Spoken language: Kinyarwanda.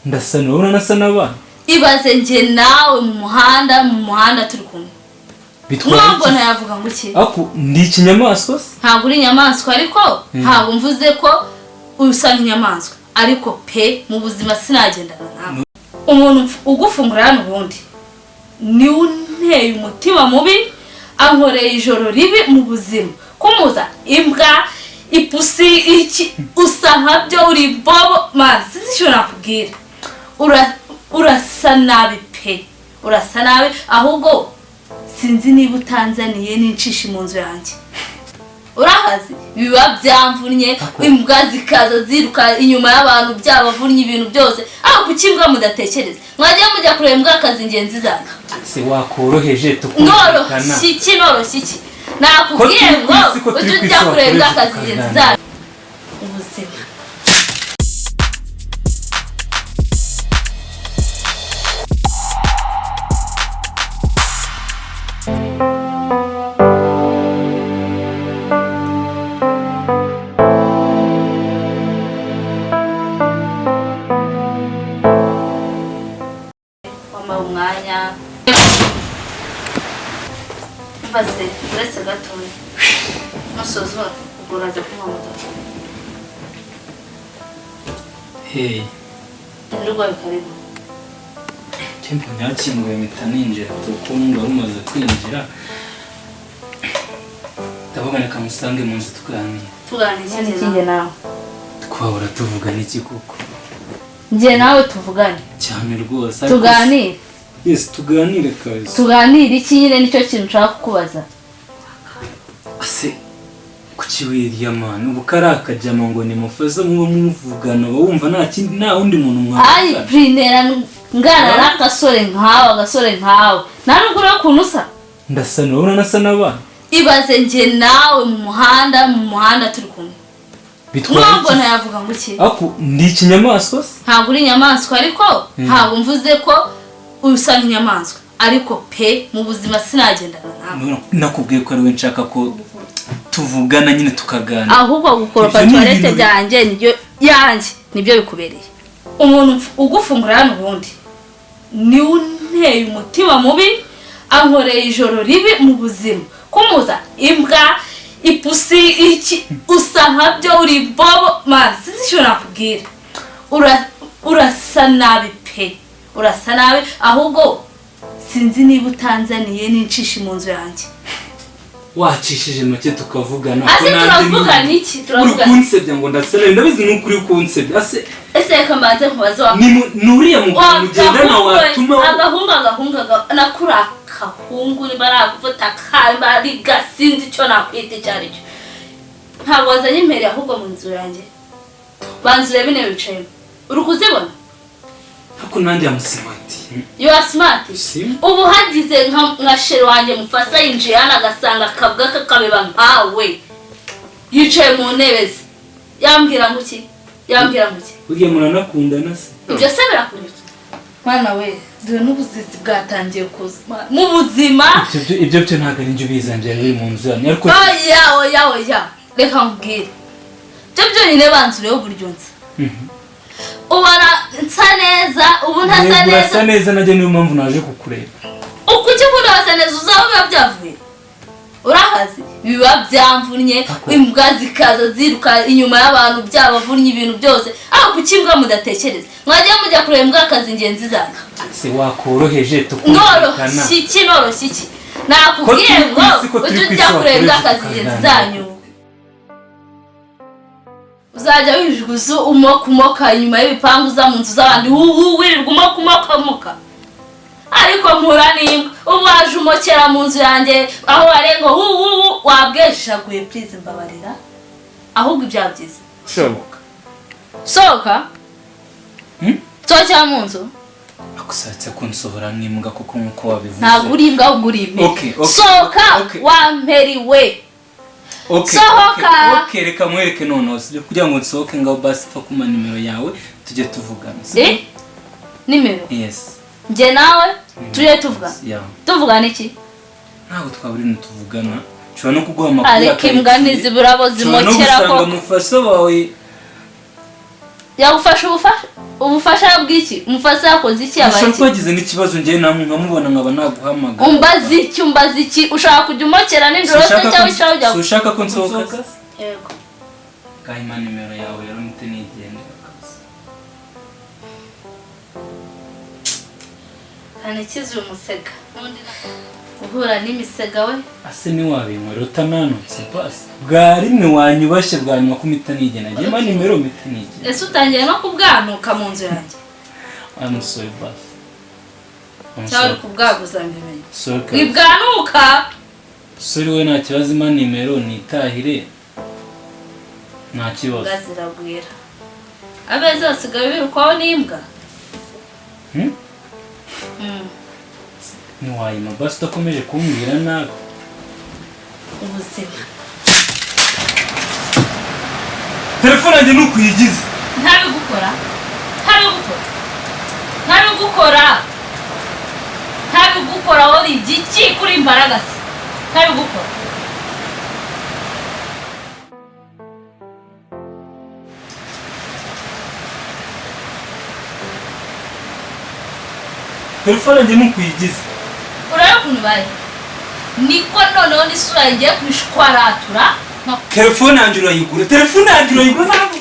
Ndasa nawe, urabona nasa n'abana. Ibaze njye nawe mu muhanda turi kumwe. Bitwaye Nubwo iki? ntayavuga ngo iki? Ariko ndi ikinyamaswa se? Ntabwo uri inyamaswa, ariko ntabwo mvuze ko usa nk'inyamaswa, ariko pe, mu buzima sinagendana nawe. Umuntu ugufungura hano ubundi niwe unteye umutima mubi, ankoreye ijoro ribi mu buzima. Kumuza imbwa, ipusi, iki usa nkabyo, uri bobo man, sinzi icyo nakubwira. Urasa nabi pe, urasa nabi. Ahubwo sinzi niba utanzaniye n'inshishi mu nzu yanjye. Urahazi biba byamvunnye, imbwa zikaza ziruka inyuma y'abantu, byabavunnye ibintu byose. Aho kuki imbwa mudatekereza? Mwajya mujya kureba imbwa akazi ingenzi zanyu. Se wakoroheje tukumvikana? Noroshye iki? Noroshye iki? Nakubwiye Ko turi ngo ku isi, ko turi ujye ku ujya isi, kureba imbwa wakoresha akazi ingenzi tukaganira. zanyu ubuzima. Wampaye umwanya mbaze uretse gatoya nusuzuma, ubwo uraza kumpamagara. Hey. Ndirwaye, karibu. Tempo nyakinguye mpita ninjira, kuko wari umaze kwinjira. Ndavuga reka musange mu nzu tuganira. Tuganira iki njye nawe? Twahora tuvugana iki koko? Njye nawe tuvugane? Cyane rwose, ariko Tuganire. Yes, tuganire kabisa. Tuganire iki nyine? Nicyo kintu nshaka kukubaza. Ase kuki wirya man? Ubu kari akajama ngo ni mufaza, muba muvugana, uba wumva nta kindi, nta wundi muntu Ayi. mwavugana. Prinera ngana n'agasore nkawe, agasore nkawe, nta nubwo ureba ukuntu usa. Ndasa nawe, urabona nasa n'abana. Ibaze njye nawe mu muhanda turi kumwe. Bitwaye Nubwo iki? ntayavuga ngo iki? Ariko ndi ikinyamaswa se? Ntabwo uri inyamaswa, ariko ntabwo mvuze ko usa nk'inyamaswa, ariko pe, mu buzima sinagendana nawe. Nakubwiye ko ari we nshaka ko tuvugana nyine, tukaganira. Ahubwo gukoropa Ibyo ni toilette ibintu byanjye nibyo yanjye nibyo bikubereye. Umuntu ugufungura hano ubundi niwe unteye umutima mubi, ankoreye ijoro ribi mu buzima. Kumuza imbwa, ipusi, iki usa nkabyo, uri bobo man, sinzi icyo nakubwira. Urasa nabi pe, urasa nabi. Ahubwo sinzi niba utanzaniye n'inshishi mu nzu yanjye. Wacishije make tukavugana. Ase Ko nanjye turavugana iki? Uri Turavugana kunsebya ngo ndasa nabi, ndabizi nuko uri kunsebya. Ase Ese reka mbanze nkubaze wa ni nuriya mugabo mugendana watuma Agahungu, agahungu, nakuri akahungu, niba nagufata kamba ari gasinzi, icyo nakwita icyo ari cyo. Ntabwo wazanye imperi ahubwo mu nzu yanjye. Banza urebe intebe wicayemo, uri kuzibona? Ariko nanjye am smart. You are smart? Si. Ubu hagize nka chéri wanjye mufasa yinjiye hano agasanga akabwa kakabeba nkawe yicaye mu ntebe ze, yambwira ngo iki? Yambwira ngo iki? Burya muranakundana se? Ibyo se birakureba mwana we? Dore n'ubuzizi bwatangiye kuza mu buzima. Ibyo byo ntabwo ari njye ubizanye, biri mu nzu yanyu, ariko Oya, oya, oya, reka nkubwire, byo byonyine banza urebe uburyo nsa. Ubona nsa neza? Ubu ntasa Yego, urasa neza? neza, najye niyo mpamvu naje kukureba. Uko ujya ubona wasa neza, uzaba biba byavuye. Urahazi biba byamvunnye, imbwa zikaza ziruka inyuma y'abantu, byabavunnye ibintu byose. Aho kuki imbwa mudatekereza? Mwajya mujya kureba imbwa akazi ingenzi zanyu. Se wakoroheje tukumvikana? Noroshye iki? Noroshye iki? Nakubwiye Ko turi ngo ku isi, ko turi ujye ku ujya isi, kureba imbwa wakoresha akazi ingenzi tukaganira. zanyu. Uzajya wijuguza umoka umoka inyuma y'ibipangu, uza mu nzu z'abandi, wirirwa umoka umoka umoka, ariko mpura n'imbwa. Ubu waje umokera mu nzu yanjye aho warenga hu wabweshaguye. Please, mbabarira. Ahubwo ibya byiza, Sohoka. Sohoka. Hmm? Sohokera mu nzu. Akusatse kunsohora nk'imbwa kuko nk'uko wabivuze. Ntabwo uri imbwa, ahubwo uri imperi. Okay, Sohoka. okay. Wamperiwe. Okay, Sohoka. Okay, reka mwereke noneho, sibyo? Kugira ngo nsohoke, ngaho basi pfa kuma nimero yawe tujye tuvugana, sibyo? Eh, nimero? Yes. Njye nawe tujye tuvugana? Yeah. Tuvugana iki? Ntabwo twabura ibintu tuvugana, nshobora no kuguha amakuru Ariko ya imbwa karitsiye. ntizibura abo Nshobora no zimokera gusanga koko. umufasha wawe. Yagufasha ubufasha Ubufasha bw'iki? Umufasha yakoze iki? Yabaye Ushobora iki? kuba wagize n'ikibazo, njyewe namwe nkamubona nkaba naguhamagara. Umbaza iki? Umbaza iki? Ushaka kujya umokera nijoro se cyangwa icyaho ujya? Si ushaka ko nsohoka? Yego. Gahima nimero yawe rero mpite nigendera kabisa. Ntanekize uyu musega n'undi uhura n'imisega we. Ase ntiwabinywera utananutse basi bwa rimwe wanyubashye bwa nyuma ko mpita nigenda, njye mpa nimero mpite nigenda. Ese utangiye no kubwanuka mu nzu yanjye? I'm sorry basi. I'm Cyangwa uri sorry. kubwaguza mbimenye? Sorry kabisa. Wibwanuka. Sorry we, nta kibazo, impa nimero nitahire, nta kibazo. Imbwa ziragwira, abeza basigaye birukwaho n'imbwa. Hmm? Mm. Ntiwayima basi udakomeje kumbwira nabi? Ubuzima. Telefone yanjye ni ukuyigize. Ntabigukora, ntabigukora, ntabigukora, ntabigukora. Wowe igiki kuri imbaragasa? Ntabigukora. Telefone yanjye ni ukuyigize. Urebe ukuntu ibaye, niko noneho n'isura ngiye kuyishwaratura. Telefone yanjye urayigura, telefone yanjye urayigura ntabwo.